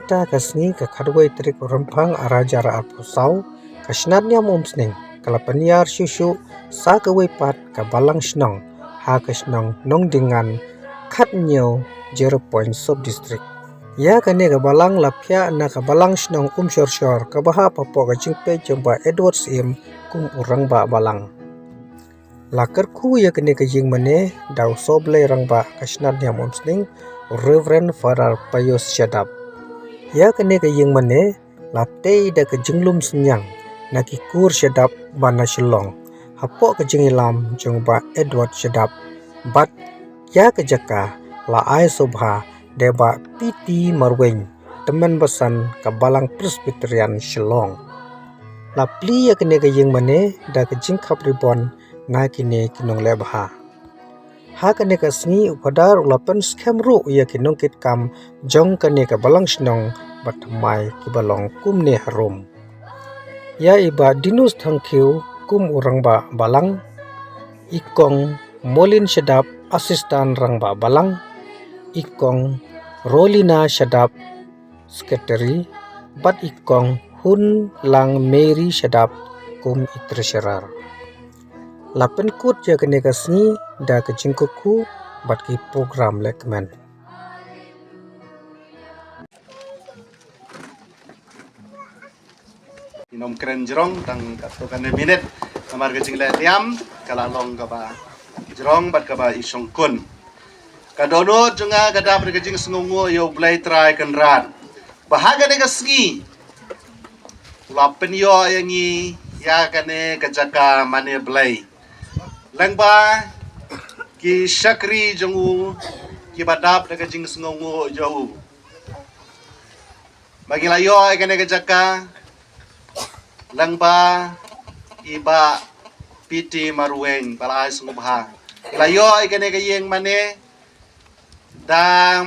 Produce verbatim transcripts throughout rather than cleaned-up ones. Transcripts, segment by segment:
Mynta ka sngi ka khatwei tarik u Rymphang ar hajar arphew saw, ka shnat niam Umsning ka la pynïar shuh shuh sa kawei pat ka balang shnong ha ka shnong Nongdingan, khathynñiew zero point sub district. Ïa kane ka balang la phiah na ka balang shnong Umshorshor kaba hap hapoh ka jingpeit jong Bah Edward Syiem kum u rangbah balang. La kyrkhu ïa kane ka ïing mane da u sohblei rangbah ka shnat niam Umsning, u Reverend Father Pius Shadap. Ïa kane ka ïing mane la tei da ka jinglum synñiang na ki kur Shadap ba na Shillong hapoh ka jingïalam jong Bah Edward Shadap, bad ïa ka jaka la ai sngewbha da Bah P T Marwein, tymmen basan ka Balang Presbyterian Shillong. La plie ïa kane ka ïing mane da ka jingkhap ribon na kine ki nongleh bha. Ha kane ka sngi u Phadar u la pynskhem ruh ïa ki nongkitkam jong kane ka balang shnong ba thymmai kiba long kumne harum. Ïa i Bah Dinus Thangkhiew kum u rangbah balang, i Kong Molin Shadap, assistant rangbah balang, i Kong Rolina Shadap, secretary, bad i Kong Hunlang Mary Shadap kum i treasurer. La pynkut ïa kane ka sngi da ka jingkyrkhu bad ki program lehkmen. Ngin ym kren jrong tang katto katne minit namar ka jingleh niam ka la long kaba jrong bad kaba i shongkun. Ka dohnud jong nga ka dap da ka jingsngewnguh ïa U Blei Trai Kynrad ba ha kane ka sngi u la pynïoh ïa ngi ïa kane ka jaka mane Blei. Lyngba ki shakri jong u kiba dap da ka jingsngewnguh ïa u, ba ngi la ïoh ïa kane ka jaka lyngba i Bah P T Marwein ba la ai sngewbha. Ngi la ïoh ïa kane ka ïing mane da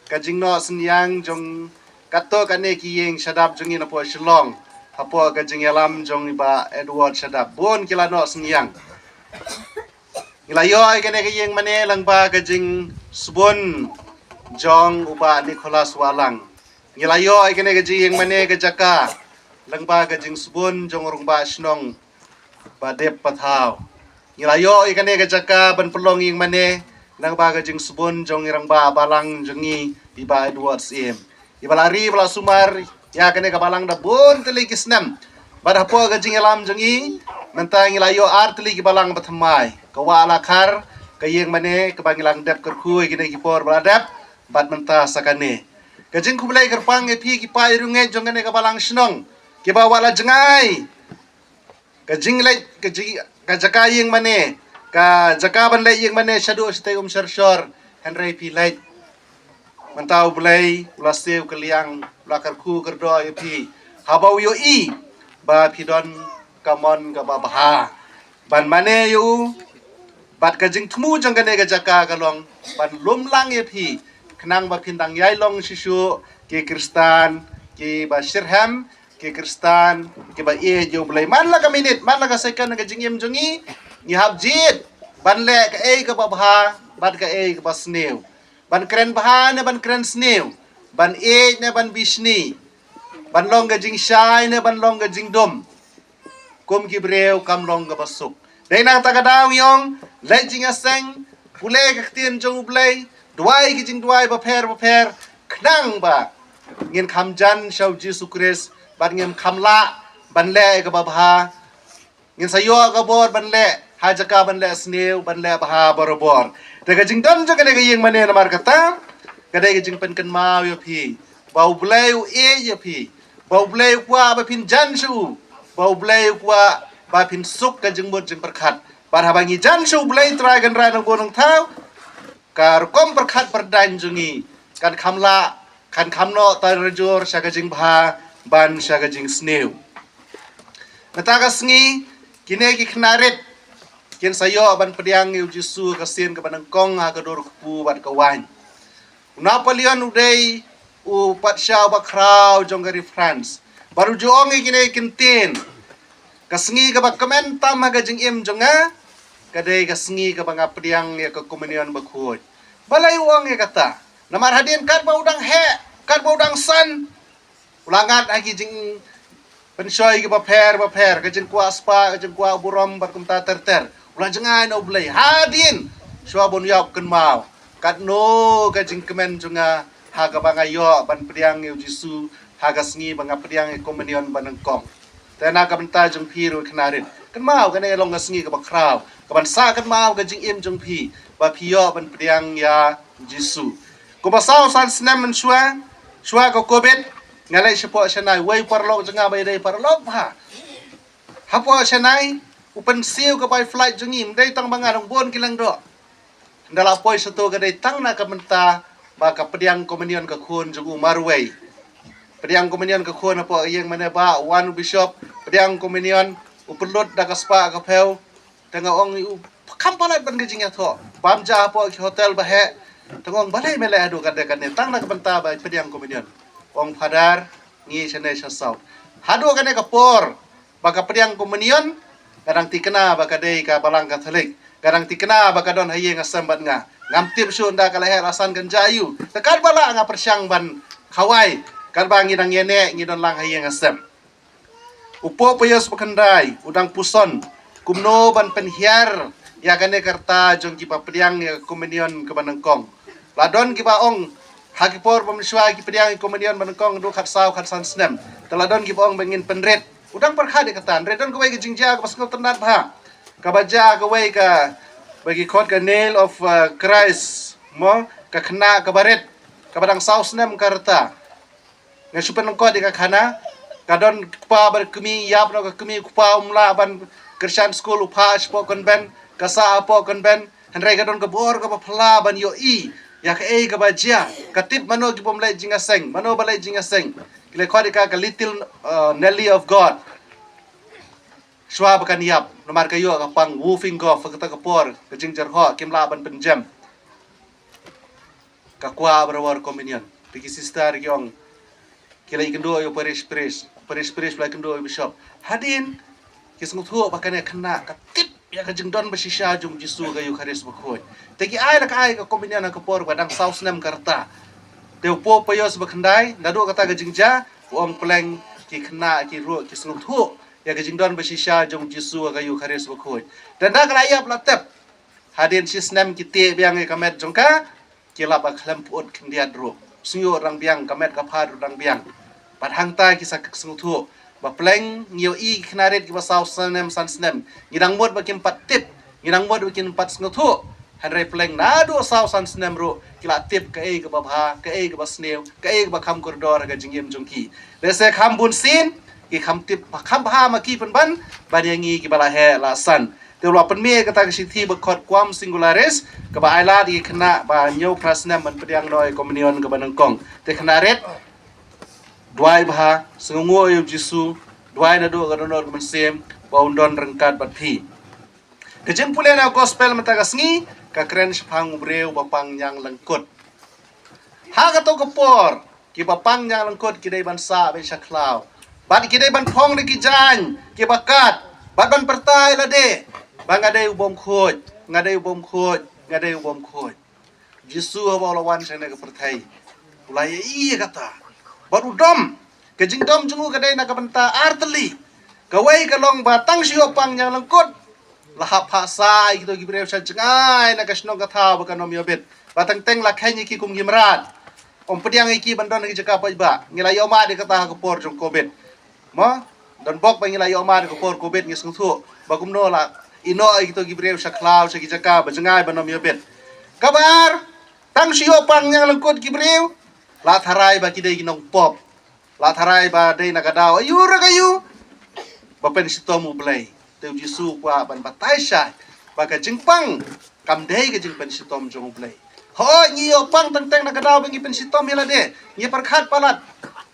ka jingnoh synñiang jong katto katne ki ïing Shadap jong ngi napoh Shillong hapoh ka jingïalam jong i Bah Edward Shadap. Bun ki la noh synñiang. Ngi la ïoh ïa kane ka ïing mane lyngba ka jingsbun jong u Bah Nicholas Wahlang. Ngi la ïoh ïa kane ka jingïing mane ka jaka lyngba ka jingsbun jong u rangbah shnong Bah Dep Pathaw. Ngi la ïoh ïa kane ka jaka ban pynlong ïing mane lyngba ka jingsbun jong i rangbah balang jong ngi i Bah Edward Syiem, iba la ri ba la sumar ïa kane ka balang da bun tylli ki snem. Bad hapoh ka jingïalam jong ngi mynta ngi la ïoh ar tylli ki balang ba thymmai. Ka Wah Lakhar, ka ïing mane kaba ngi la dep kyrkhu ïa kine ki por ba la dep, bad mynta sa kane. Ka jingkhublei kyrpang ïa phi ki paid riewngeit jong kane ka balang shnong kiba wat la jngai ka jingleit ka ji, ka jaka ïing mane, ka jaka ban leit ïing mane shaduh shatei Umshorshor, hynrei phi leit. Mynta U Blei u la siew kylliang, u la kyrkhu kyrdoh ïa phi haba u ïohi ba phi don ka mon kaba bha ban mane ïa u. Bad ka jingthmu jong kane ka jaka ka long ban lum lang ïa phi khnang ba phin dang ïai long shisha ki Khristan kiba shitrhem, ki Khristan kiba ïeit ïa U Blei. Man la ka minit, man la ka second ka jingim jong ngi, ngi hap jied ban leh kaei kaba bha bad kaei kaba sniew, ban kren bha ne ban kren sniew, ban ïeit ne ban bishni, ban long ka jingshai ne ban long ka jingdum. Kum ki briew kam long kaba suk. Dei na kata ka daw ngi ong, leit jingïaseng, pule ka ktien jong U Blei, duwai ki jingduwai bapher bapher, khnang ba ngin kham jan sha U Jisu Khrist bad ngin kham lah ban leh kaba bha. Ngin sa ïoh ka bor ban leh ha jaka ban leh sniew, ban leh bha barabor. Te ka jingdon jong kane ka ïing mane namar kata ka dei ka jingpynkynmaw ïa phi ba U Blei u ïeit ïa phi, ba U Blei u kwah ba phin jan sha u, ba U Blei u kwah ba phin suk ka jingmut jingpyrkhat. Bad haba ngi jan sha U Blei Trai Kynrad Nongbuh Nongthaw, ka rukom pyrkhat pyrdaiñ jong ngi kan kham lah, kan kham noh tarajur sha ka jingbha ban sha ka jingsniew. Mynta ka sngi kine ki khynnah rit kin sa ïoh ban pdiang ïa U Jisu ha ka sien kaba nyngkong ha ka dur kpu bad ka waiñ. U Napoleon u dei u patsha uba khraw jong ka ri France. Bad u ju ong ïa kine ki ktien, ka sngi kaba kmen tam ha ka jingim jong nga ka dei ka sngi kaba nga pdiang ïa ka Komunion Bakhuid. Balei u ong ïa kata? Namar hadien katba u dang heh, katba u dang san, U la ngat ha ki jingpynshoi kiba pher ba pher, ka jingkwah spah, ka jingkwah burom bad kumta ter ter. U la jngai na U Blei hadien shuwa ban ïap kynmaw katno ka jingkmen jong nga ha kaba nga ïoh ban pdiang ïa U Jisu ha ka sngi ba nga pdiang ïa ka komunion banyngkong. Te na ka bynta jong phi ruh khynnah rit, kynmaw kane long ka sngi kaba khraw kaban sah kynmaw ka jingim jong phi ba phi ïoh ban pdiang ïa U Jisu. Kumba saw san snem mynshuwa, shuwa ka covid, nga leit shapoh Chennai, wei paralok jong nga ba ïadei paralok bha. Hapoh Chennai u pynsiew ka bai flight jong ngi, ym dei tang ba nga, dang bun ki lyngdoh. Ynda la poi shato ka dei tang na ka bynta ba ka pdiang komunion ka khun jong u marwei. Pdiang komunion ka khun hapoh ka ïing mane ba wan u bishop, pdiang komunion, u pynlut da ka spah ka phew. Te nga ong ïa u, kham palat ban ka jingïathoh. Bam ja hapoh ki hotel ba heh. Te nga ong balei me leh haduh katne katne, tang na ka bynta ba pdiang komunion. Ong Father, ngi shane sha South. Haduh kane ka por ba ka pdiang komunion, nga dang thikna ba ka dei ka balang Katholik, nga dang thikna ba ka don ha ïing ha sem bad nga. Ngam tip shuh ynda ka la heh la san kan jia aiu. Te katba lah nga pyrshang ban khawai, katba ngi dang ïaineh ngi don lang ha ïing ha sem. U Pope Pius ba khyndai u dang puson kumno ban pynhiar ïa kane ka rta jong kiba pdiang ïa ka komunion kaba nyngkong. La don kiba ong ha ki por ba mynshuwa ki pdiang ïa ka komunion banyngkong haduh khatsaw khatsan snem. Te la don kiba ong ba ngin pynrit. U dang pyrkhat ïa kata, hynrei don kawei ka jingjia kaba sngewtynnat bha, kaba jia kawei ka, ba ki khot ka Nail of, uh, Christ, mo, ka khynnah kaba rit, kaba dang saw snem ka rta. Nga shu pynlyngkot ïa ka khana. Ka don kpa bad kmie, ïap noh ka kmie, kpa um lah ban kyrshan skul, u phah shapoh convent, ka sah hapoh convent. Hynrei ka don ka bor kaba phylla ban ïohi ïa kaei kaba jia. Ka tip mano ki bym leit jingïaseng, mano ba leit jingïaseng. Ki la khot ïa ka ka Little, uh, Nelly of God. Shuwa ba kan ïap, namar ka ïoh ka pang whooping cough, ha kata ka por ka jingjyrhoh, kim lah ban pynjem. Ka kwah ban wad komunion. Te ki sister ki ong, ki la ïakynduh ïa u parish priest, parish priest la ïakynduh ïa u bishop. Hadien ki sngewthuh ba kane ka khynnah ka tip ïa ka jingdon ba shisha jong U Jisu ha ka Eukharist bakhuid. Te ki ai la ka ai ka komunion ha ka por ba dang saw snem ka rta. Te u Pope Pius ba khyndai naduh kata ka jingjia u ong pleng ki khynnah ki ruh ki sngewthuh ïa ka jingdon ba shisha jong U Jisu ha ka Eukharist bakhuid. Te ynda ka la ïap la tep, hadien shi snem ki teh biang ïa ka met jong ka, ki la ba khlem pyut khyndiat ruh. Sngewthuh dang biang, ka met ka phad ruh dang biang. Bad hangta ki sa sngewthuh ba pleng ngi ïohi ki khynnah rit kiba saw snem san snem, ngi dang mut ba kim pat tip, ngi dang mut ba kim pat sngewthuh. Hynrei pleng naduh saw san snem ruh ki la tip kaei kaba bha, kaei kaba sniew, kaei kaba kham kordor ha ka jingim jong ki. Lehse kham bun sien ki kham tip ba kham bha ma ki pynban ban ïa ngi kiba la heh la san. Te u la pynmih kata ka shithi ba khot Quam Singularis, kaba ailad ïa ki khynnah ba hynñiew phra snem ban pdiang noh ïa ka komunion kaba nyngkong. Te khynnah rit, duwai bha, sngewnguh ïa U Jisu, duwai naduh ka dohnud ka mynsiem ba un don ryngkat bad phi. Ka jingpule na gospel mynta ka sngi ka kren shaphang u briew ba pang ñiang lyngkut. Ha kato ka por kiba pang ñiang lyngkut ki dei ban sah beit sha khlaw bad ki dei ban phong da ki jaiñ kiba kat bad ban pyrta ïa lade ba nga dei u bym khuid, nga dei u bym khuid, nga dei u bym khuid. Jisu haba u la wan sha kane ka pyrthei u la ïohi ïa kata bad u dom. Ka jingdom jong u ka dei na ka bynta ar tylli. Kawei ka long ba tang shu ïoh pang ñiang lyngkut la hap phah sah ïa kito ki briew sha jngai na ka shnong ka thaw ba kan ym ïoh bit. Ba teng teng la kheiñ ïa ki kum ki mrad. Ym pdiang ïa ki ban don ha ki jaka paidbah. Ngi la ïoh mad ïa kata ha ka por jong covid. Mo, don bok ba ngi la ïoh mad ha ka por covid ngi sngewthuh ba kumno la ïehnoh ïa kito ki briew sha khlaw sha ki jaka ba jngai ban ym ïoh bit. Kaba ar, tang shu ïoh pang ñiang lyngkut ki briew la tharai ba ki dei ki nongpop. La tharai ba dei na ka daw aiu re ka aiu ba pynshitom U Blei. Te U Jisu u kwah ban batai shai ba ka jingpang kam dei ka jingpynshitom jong U Blei. Hooid, ngi ïoh pang teng teng na ka daw ba ngi pynshitom ïa lade, ngi pyrkhat palat,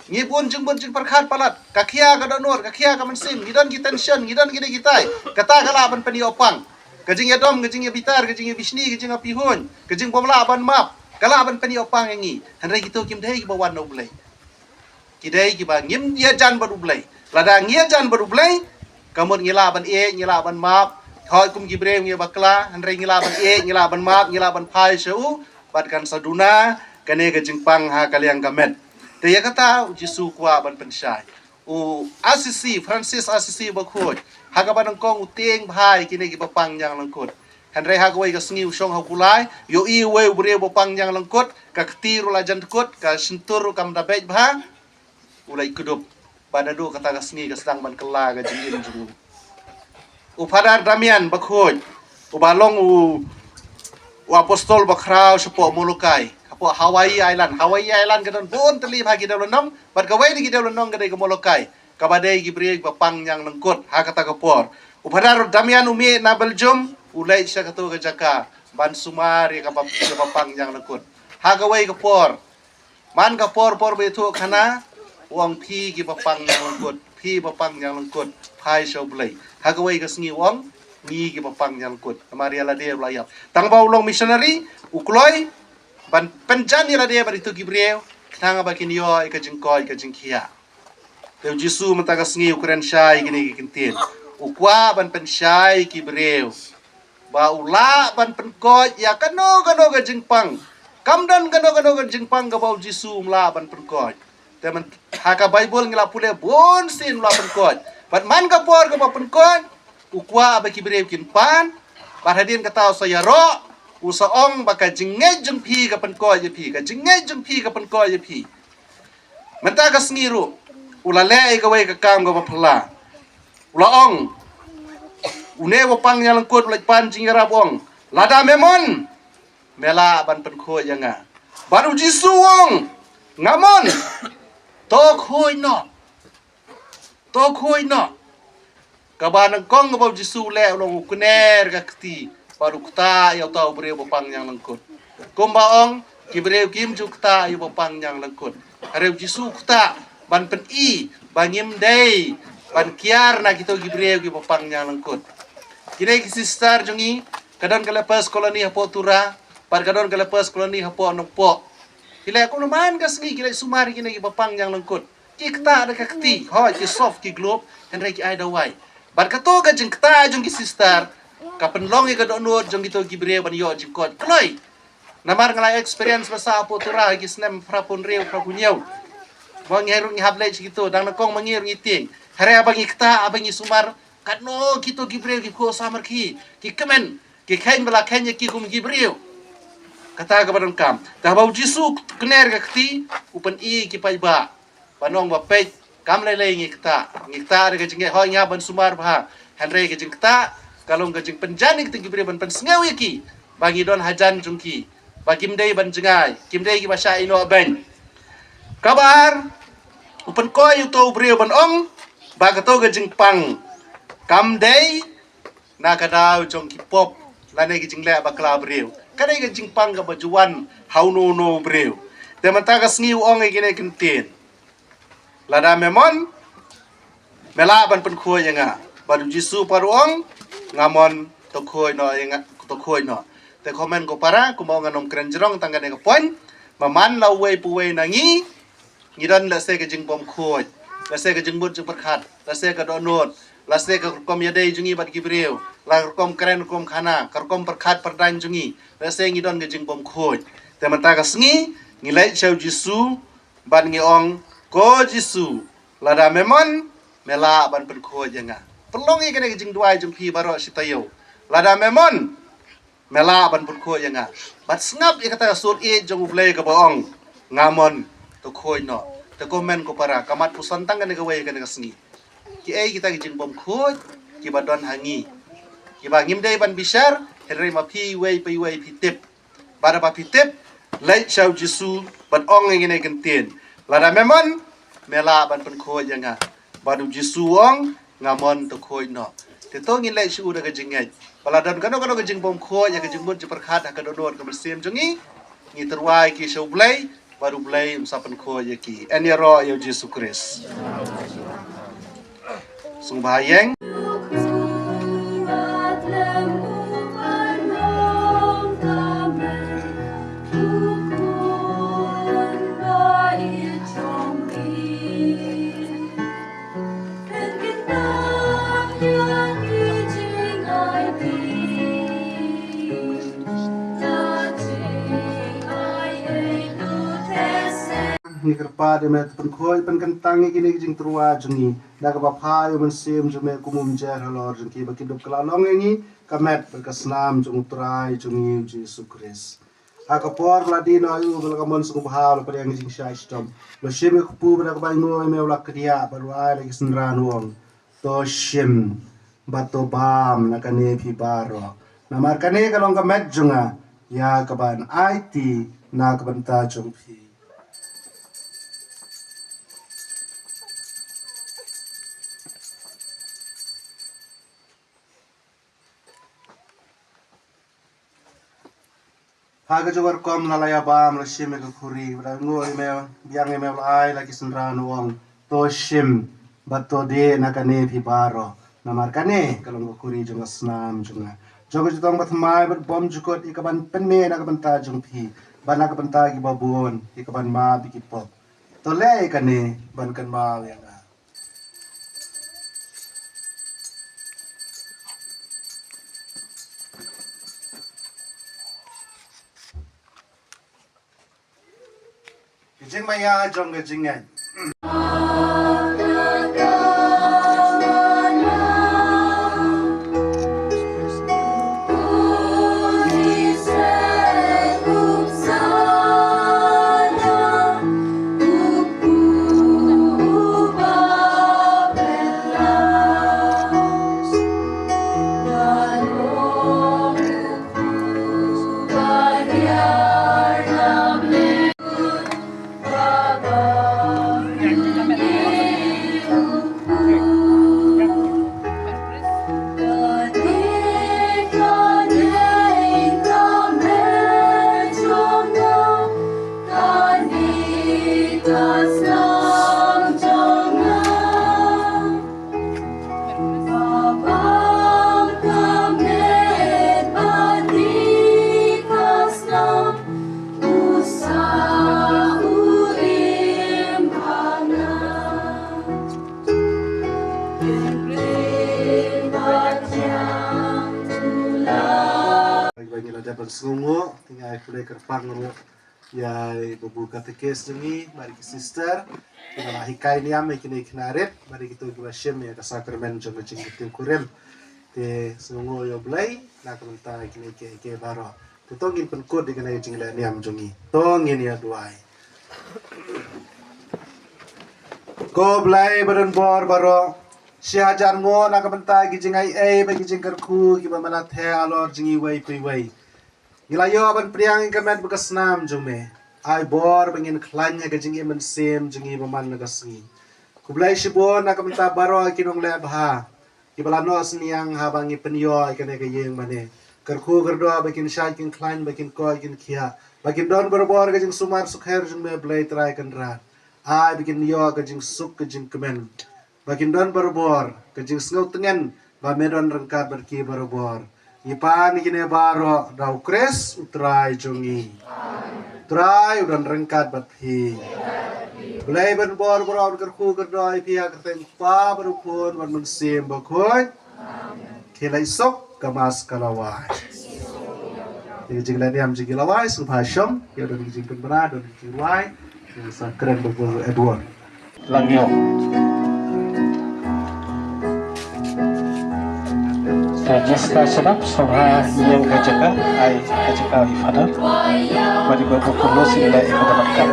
ngi bun jingbun jingpyrkhat palat, ka khia ka dohnud, ka khia ka mynsiem, ngi don ki tension, ngi don ki dei ki tai. Kata ka lah ban pynïoh pang. Ka jingïadom, ka jingïabitar, ka jingïabishni, ka jingïapihuiñ, ka jingbym lah ban map ka lah ban pynïoh pang ïa ngi. Hynrei kito kim dei kiba wan na U Blei. Ki dei kiba ngim ïajan bad U Blei. Lada ngi ïajan bad U Blei, ka mut ngi lah ban ïeit, ngi lah ban map. Hooid, kum ki briew ngi bakla, hynrei ngi lah ban ïeit, ngi lah ban map, ngi lah ban phai sha u bad kan sa duna kane ka jingpang ha ka liang ka met. Te ïa kata u Jisu u kwah ban pynshai. U Assisi, Francis Assisi bakhuid, ha kaba nyngkong u tieng bha ïa kine kiba pang ñiang lyngkut. Hynrei ha kawei ka sngi u shong ha u kulai, u ïohi uwei u briew ba pang ñiang lyngkut, ka kti ruh la jan dkut, ka shyntur ruh kam da beit bha. U leit kdup. Bad naduh kata ka sngi ka sdang ban kylla ka jingim jong u. U Phadar Damian bakhuid, uba long u, u apostol bakhraw shapoh Molokai, hapoh Hawaii Island. Hawaii Island ka don bun tylli bha ki dewlynnong, bad kawei na ki dewlynnong ka dei ka Molokai, kaba dei ki briew kiba pang ñiang lyngkut ha kata ka por. U Phadar Damian u mih na Belgium, u leit sha kato ka jaka ban sumar ïa kaba, ïa kaba pang ñiang lyngkut. Ha kawei ka por, man ka por, por ba ïathuh khana, u ong, phi kiba pang ñiang lyngkut, phi ba pang ñiang lyngkut, phai sha U Blei. Ha kawei ka sngi u ong, ngi kiba pang ñiang lyngkut. Namar ïa lade u la ïap. Tang ba u long missionary, u kloi ban pynjan ïa lade bad kito ki briew, khnang ba kin ïoh ïa ka jingkoit ka jingkhiah. Te u Jisu mynta ka sngi u kren shai kine ki ktien. U kwah ban pynshai ki briew ba u lah ban pynkoit ïa kano kano ka jingpang. Kam don kano kano ka jingpang kaba u Jisu um lah ban pynkoit. Te myn-, ha ka Baibl ngi la pule bun sien u lah pynkoit. Bad man ka por kaba pynkoit, u kwah ba ki briew kin pan. Bad hadien kata u sa ïaroh, u sa ong ba ka jingngeit jong phi ka pynkoit ïa phi, ka jingngeit jong phi ka pynkoit ïa phi. Mynta ka sngi ruh u la leh ïa kawei ka kam kaba phylla. U la ong, une uba pang ñiang lyngkut u la pan jingïarap, u ong, lada me mon, me lah ban pynkhuid ïa nga. Bad u Jisu u ong, nga mon. To khuid noh. To khuid noh. Kaba nyngkong kaba u Jisu u leh u long u kner ka kti bad u ktah ïa uta u briew ba pang ñiang lyngkut. Kumba ong, ki briew kim ju ktah ïa uba pang ñiang lyngkut. Hynrei u Jisu u ktah ban pyni ba ngim dei ban kiar na kito ki briew kiba pang ñiang lyngkut. Kine ki sister jong ngi, ka don ka lepers colony hapoh Tura bad ka don ka lepers colony hapoh Nongpoh. Ki leh kumno man ka sngi, ki leit sumar ïa kine kiba pang ñiang lyngkut. Ki ktah da ka kti, hooid, ki sop, ki glop, hynrei ki ai dawai. Bad kato ka jingktah jong ki sister ka pynlong ïa ka dohnud jong kito ki briew ban ïoh jingkoit kloi. Namar nga la experience ba sah hapoh Tura ha ki snem phra phew hynriew, phra phew hynñiew. Ba ngi ruh ngi hap leit sha kito, dang nyngkong ma ngi ruh ngi tieng. Hynrei haba ngi ktah, haba ngi sumar, katno kito ki briew ki khuid samar, ki, ki kmen, ki kheiñ ba la kheiñ ïa ki kum ki briew. Kata kaba donkam. Te haba u Jisu u kner ka kti, u pyni ïa ki paidbah. Ban ong ba peit, kam lei lei ngi ktah, ngi ktah da ka jingngeit, hooid ngi hap ban sumar bha. Hynrei ka jingktah ka long ka jingpynjan ïa kito ki briew, ban pynsngew ïa ki ba ngi don hajan jong ki, ba kim dei ban jngai, kim dei kiba shah ïehnoh beiñ. Kaba ar, u pynkhuid ïa uto u briew ban ong ba kato ka jingpang kam dei na ka daw jong ki pop lane ki jingleh bakla briew. Ka dei ka jingpang kaba ju wan ha uno uno u briew. Te mynta ka sngi u ong ïa kine ki ktien. Lada me mon, me lah ban pynkhuid ïa nga. Bad u Jisu pat u ong, nga mon, to khuid noh ïa nga, to khuid noh. Te ko hynmen ko para, kumba ong, ngan ym kren jrong tang kane ka point. Ba man la uwei pa uwei na ngi, ngi don lehse ka jingbymkhuid, lehse ka jingmut jingpyrkhat, lehse ka dohnud, lehse ka rukom ïadei jong ngi bad ki briew, la rukom kren rukom khana, ka rukom pyrkhat pyrdaiñ jong ngi, lehse ngi don ka jingbymkhuid. Te mynta ka sngi ngi leit sha u Jisu bad ngi ong, ko Jisu, lada me mon, me lah ban pynkhuid ïa nga. Pynlong ïa kane ka jingduwai jong phi baroh shi taïew. Lada me mon, me lah ban pynkhuid ïa nga. Bad sngap ïa kata ka sur ïeit jong U Blei kaba ong, nga mon, to khuid noh. Te ko hynmen ko para, ka mat puson tang kane kawei kane ka sngi. Kiei kita ki jingbymkhuid kiba don ha ngi, kiba ngim dei ban bishar, hynrei ma phi iwei pa iwei phi tip. Bad haba phi tip, leit sha u Jisu bad ong ïa kine ki ktien. Lada me mon, me lah ban pynkhuid ïa nga. Bad u Jisu u ong, nga mon, to khuid noh. Te to ngin leit sha u da ka jingngeit. Ba la don kano kano ka jingbymkhuid ïa ka jingmut jingpyrkhat ha ka dohnud ka mynsiem jong ngi, ngi tyrwa ïa ki sha U Blei, bad U Blei un sa pynkhuid ïa ki. Yn ïaroh ïa u Jisu Khrist. Sngewbha ïeng. Kyrpad ïa me, to pynkhuid pynkyntang ïa kine ki jingtyrwa jong ngi da kaba phai ïa u Mynsiem jong me kum u mynjur halor jong ki, ba kin dup kylla long ïa ngi ka met bad ka snam jong u Trai jong ngi u Jisu Khrist. Ha ka por ba la die noh ïa u, ba la ka mon sngewbha, la pdiang ïa ka jingshai shitom, la shim ïa ka kpu, bad da kaba ainguh ïa me u la kdiah bad u la ai la ki synran, u ong: To shim bad to bam na kane phi baroh, namar kane ka long ka met jong nga, ïa kaban aiti na ka bynta jong phi. Ha kajuh ka rukom la la ïa bam, la shim ïa ka khuri, bad da ainguh ïa me, biang ïa me, u la ai la ki synran, u ong: To shim bad to dieh na kane phi baroh, namar kane ka long ka khuri jong ka snam jong nga, jong ka jutang bathymmai bad bymjukut, ïa kaban pynmih na ka bynta jong phi bad na ka bynta kiba bun, ïa kaban map ïa ki pop. To leh ïa kane ban kynmaw ïa nga. Ka jingmaïa jong ka jingngeit. Ba ngi la dep ban sngewnguh, te nga ai khublei kyrpang ruh ïa i babu katekis jong ngi, bad ïa ki sister kiba la hikai niam ïa kine ki khynnah rit, bad ïa kito kiba shim ïa ka sakramen jong ka jingkyrkhu kurim. Te sngewnguh ïa U Blei na ka bynta ïa kine kiei kiei baroh. Te to ngin pynkut ïa kane ka jingleh niam jong ngi. To ngin ïa duwai. Ko Blei ba don bor baroh, shi hajar nguh na ka bynta ki jingaiei bad ki jingkyrkhu kiba me la theh halor jong ngi iwei pa iwei. Ngi la ïoh ban pdiang ïa ka met bad ka snam jong me. Ai bor ba ngin khlaiñ ha ka jingim mynsiem jong ngi ba man la ka sngi. Khublei shibun na ka bynta baroh ki nongleh bha kiba la noh synñiang haba ngi pynïoh ïa kane ka ïing mane. Kyrkhu kyrdoh ba kin shait kin khlaiñ, ba kin koit kin khiah, ba kin don barabor ka jingsumar sukher jong me Blei Trai Kynrad. Ai ba kin ïoh ka jingsuk ka jingkmen, ba kin don barabor ka jingsngew tngen ba me don ryngkat bad ki barabor. Ngi pan ïa kine baroh da U Khrist U Trai jong ngi. Trai u don ryngkat bad phi. Blei ban bor baroh un kyrkhu kyrdoh ïa phi ha ka kyrteng U Kpa bad U Khun bad U Mynsiem Bakhuid. Khie leit suk, ka Mass ka la wai. Ïa ka jingleh niam jong ngi la wai, sngewbha shong, ïa don ki jingpynbna, don ki jingrwai. Ïa sa kren bad u Edward. Langïoh. Te Jessica Sharap, sngewbha ïeng ha jaka, ai ha jaka i Father. Bad i Babu Carlos i leh ïa ka bynta.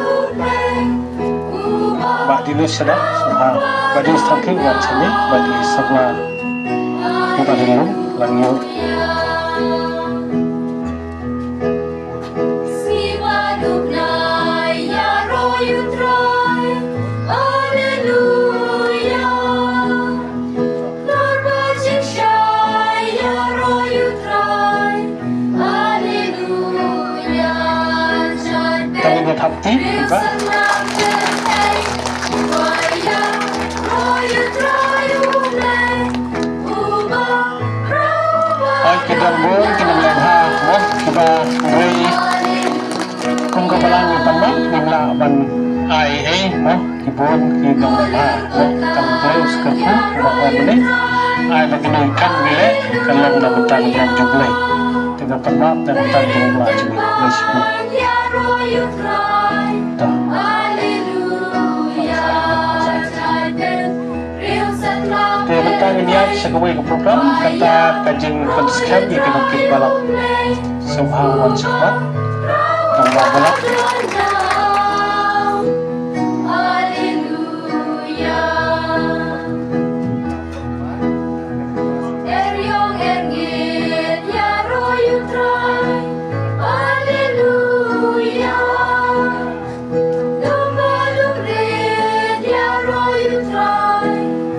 Bah Dino Sharap, sngewbha. Bah Dino Sharap, sngewbha. Bah Dino Sharap, sngewbha. Bah Dino Sharap, sngewbha. Tang ïa thap ti, buka. Oi, ki don bun ki nongleh bha, mo, kiba rei kum ka balang ngi pan, mo, ngim lah ban ai ei, mo, ki bun ki nongleh bha, mo, kan Blei u sa kyrkhu, mo, mo, mo, ai ba kine kan ngi leh, kan long na bynta ka jong Blei. Te ka pan, mo, na bynta ka jong Blei, Blei shibun. Ta. Sha kawei ka program kata ka jingpynskhem ïa ki nongkit balang. Sngewbha wan shakhmat nongbah balang.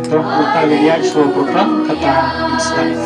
To, kita lihat sebuah program kata sedang.